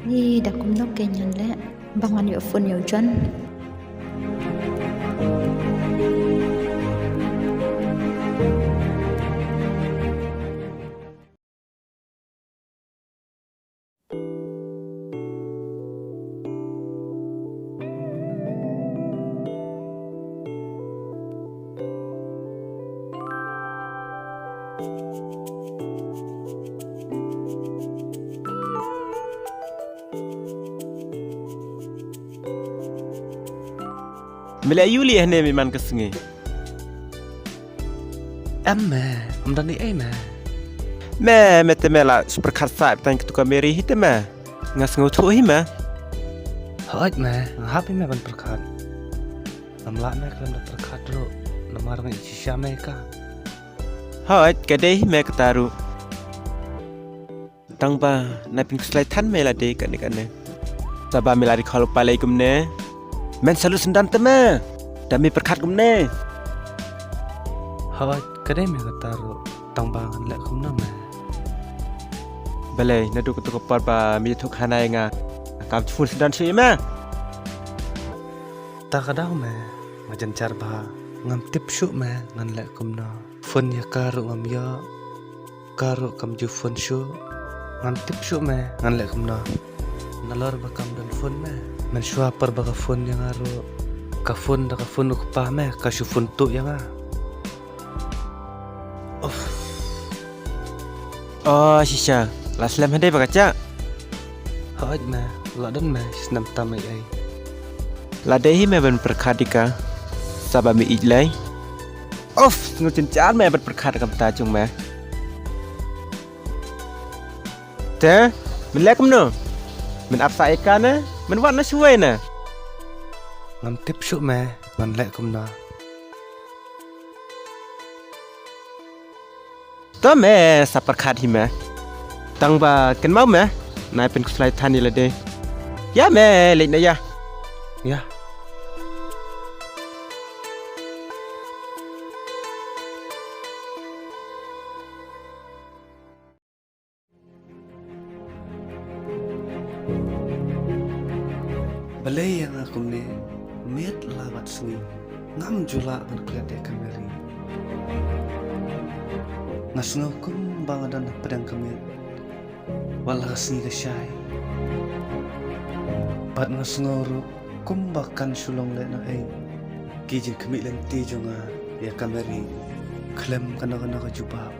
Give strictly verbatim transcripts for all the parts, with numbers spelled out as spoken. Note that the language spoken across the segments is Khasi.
Ih, da kumno kein ngan leh ba ngan ïoh phone ïa u John. Me leh aïu hangne mynta ka sngi? Em me, ym don ei ei me. Me, me te me la pyrkhat sa bteng katu ka Mary hi te me. Nga sngewthuh hi me. Hooid me, nga hap hi me ban pyrkhat. Ngam lah me khlem da pyrkhat ruh, namar nga ïeit shisha me ïa ka. Hooid, ka dei hi me kata ruh. Tang ba nai pynkhuslai than me lade kane kane. Sa ba me la ri khol u palei kumne. Men sa lut syndon te me. Da me pyrkhat kumne. Hooid, ka dei me kata ruh. Tang ba ngan leh kumno me. Balei, naduh katu ka por ba me ïathuh khana ïa nga, kam ju phone syndon shuh ïa me? Ta ka daw me, nga jynjar bha. Ngam tip shuh me ngan leh kumno. Phone ïa ka ruh ngam ïoh. Ka ruh kam ju phone shuh. Ngam tip shuh me ngan leh kumno. Nalor ba kam don phone me. Mynshuwa por ba ka phone ïa nga ruh, ka phone da ka phone u kpa me, ka shu phone tuh ïa nga. Uff. Oh, shisha. La slem hynrei ba ka jah. Hooid me, la don me snem tam ei ei. La dei hi me ban pyrkhat ïa ka. Sa ba me ïeit lei. Uff, sngewjynjar me ban pyrkhat ïa ka bynta jong me. Te, men leh kumno? Men ap sah ïa ka ne? Men wad na shuwei ne? Ngam tip shuh me, ngan leh kumno. To me, sa pyrkhat hi me. Tang ba kynmaw me, nai pynkhuslai than ïa lade. Ïa me, leit na ïa. Ïa. Balei ïa nga kumne, miet la bad sngi ngam ju lah ban klet ïa ka Mary. Nga sngew kumba nga don hapdeng ka miet wat la ka sngi ka shai. Bad nga sngew ruh kumba kan shu long lehnohei ki jingkhmih lynti jong nga ïa ka Mary khlem kano kano ka jubab.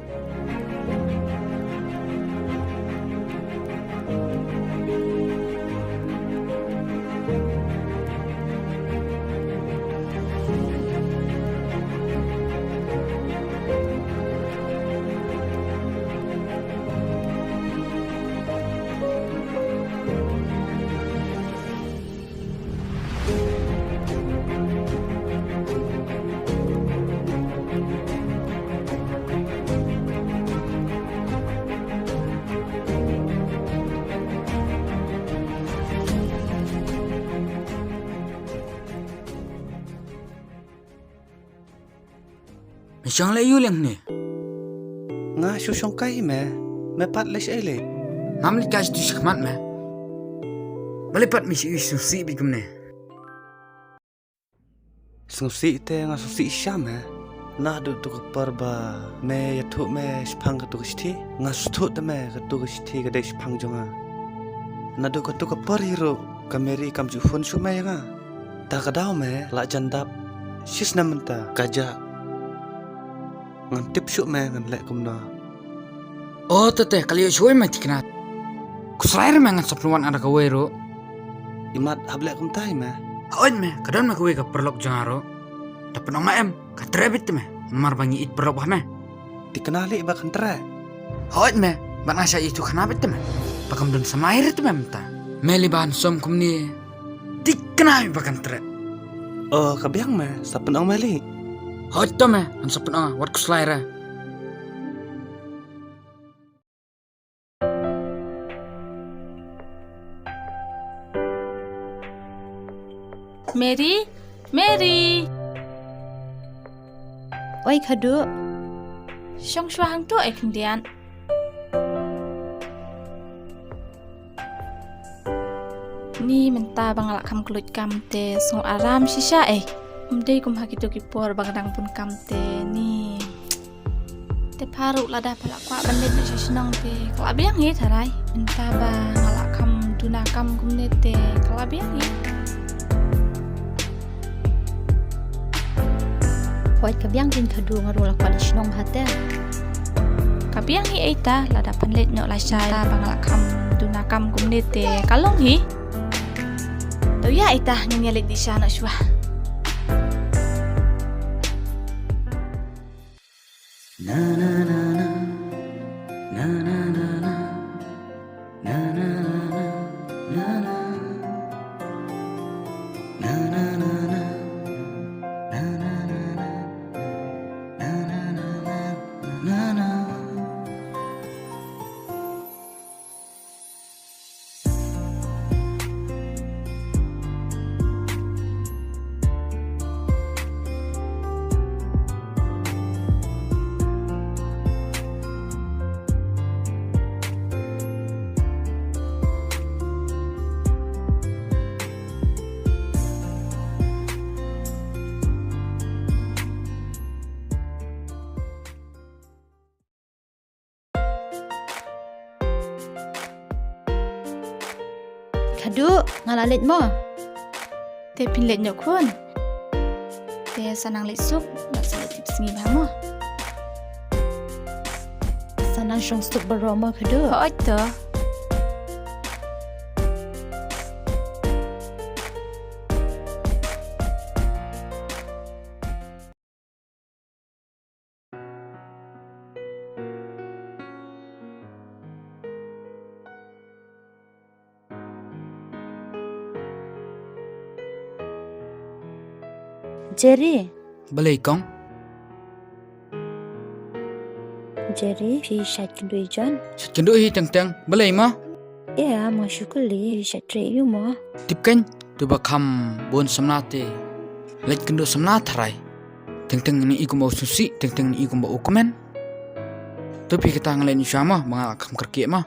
Me shong leh aïu leng ne? Nga shu shong kai me, me pat leh shaei leh? Ngam leit kai shatei shakhmat me. Balei pat me shu sngewsih beit kumne? Sngewsih te nga sngewsih shisha me. Naduh tu ka por ba me ïathuh me shaphang katu ka shithi, nga sngewthuh te me katu ka shithi ka dei shaphang jong nga. Naduh katu ka por hi ruh ka Mary kam ju phone shuh me ïa nga. Ta ka daw me la jan dap shisnem mynta ka jah. Ngam tip shuh me ngan leh kumno. O te te, ka leh shuh me thikna. Khuslai re me, ngan sa pynwan ïa kawei ruh. Imat hap leh kumta hi me. Hooid me, ka don me kawei ka paralok jong nga ruh. Da pynong ma em, ka treh beit te me. Namar ba ngi ïeit paralok bha me. Thikna leh ba kan treh. Hooid me, ba nga shah ïathuh khana beit te me. Ba kam don samla hi re te me mynta. Me leh ba handsome kumne. Thikna ba kan treh. O ka biang me, sa pynong me leh. Hooid to me, ngan sa pynong, wat khuslai re. Mary, Mary. Oi khadduh. Shong shuwa hangto ei khyndiat. Ni mynta ba nga la kham khlaiñ kam te sngew aram shisha eh. Ym dei kum ha kito ki por ba nga dang bun kam te ni. Te pha ruh lada pha la kwah ban leit noh sha shnong te ka la biang hi tharai. Mynta ba nga la kham duna kam kumne te ka la biang hi. Hooid ka biang jin Khadu, nga ruh la kwah leit shnong bha te. Ka biang hi ei ta, lada phan leit noh lashai ba nga la kham duna kam kumne te ka long hi. To ïa ei ta, ngin ïa leit dih sha noh shuwa. Khadu, nga la leit mo. Te phin leit noh khun. Te sa nang leit suk, bad sa leit sngi bha mo. Sa nang shong suk baroh mo Khadu. Hooid to. Jerry. Balei kong? Jerry, phi shait kynduh ïa u John? Shait kynduh hi teng teng. Balei mo? Ïa, ma shu kylli, phi shait trei ïa u mo? Tip kein, to ba kham bun samla te leit kynduh samla tharai. Teng teng ngi i kumba u sngewsih, teng teng ngi i kumba u kmen. To phi kata, nga leit noh shuwa mo, ba nga la kham kyrkieh mo.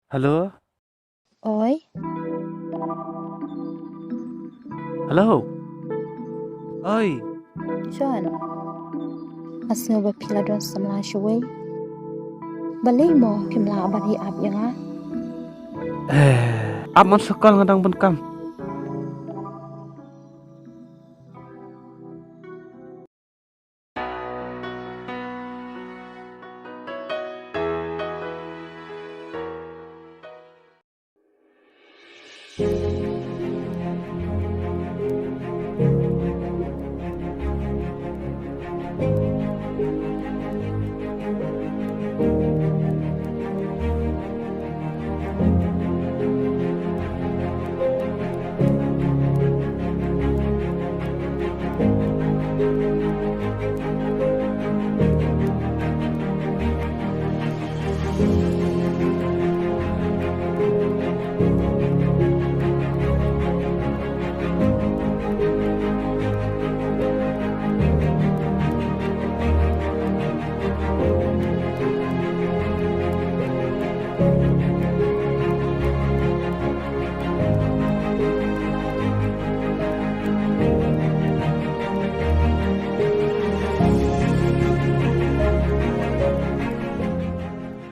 Hello? Oi. Hello? Oi. John. Nga sngew ba phi la don samla shawei. Balei mo phim lah ban ïa ap ïa nga? Eh, ap man sa kol, nga dang bun kam.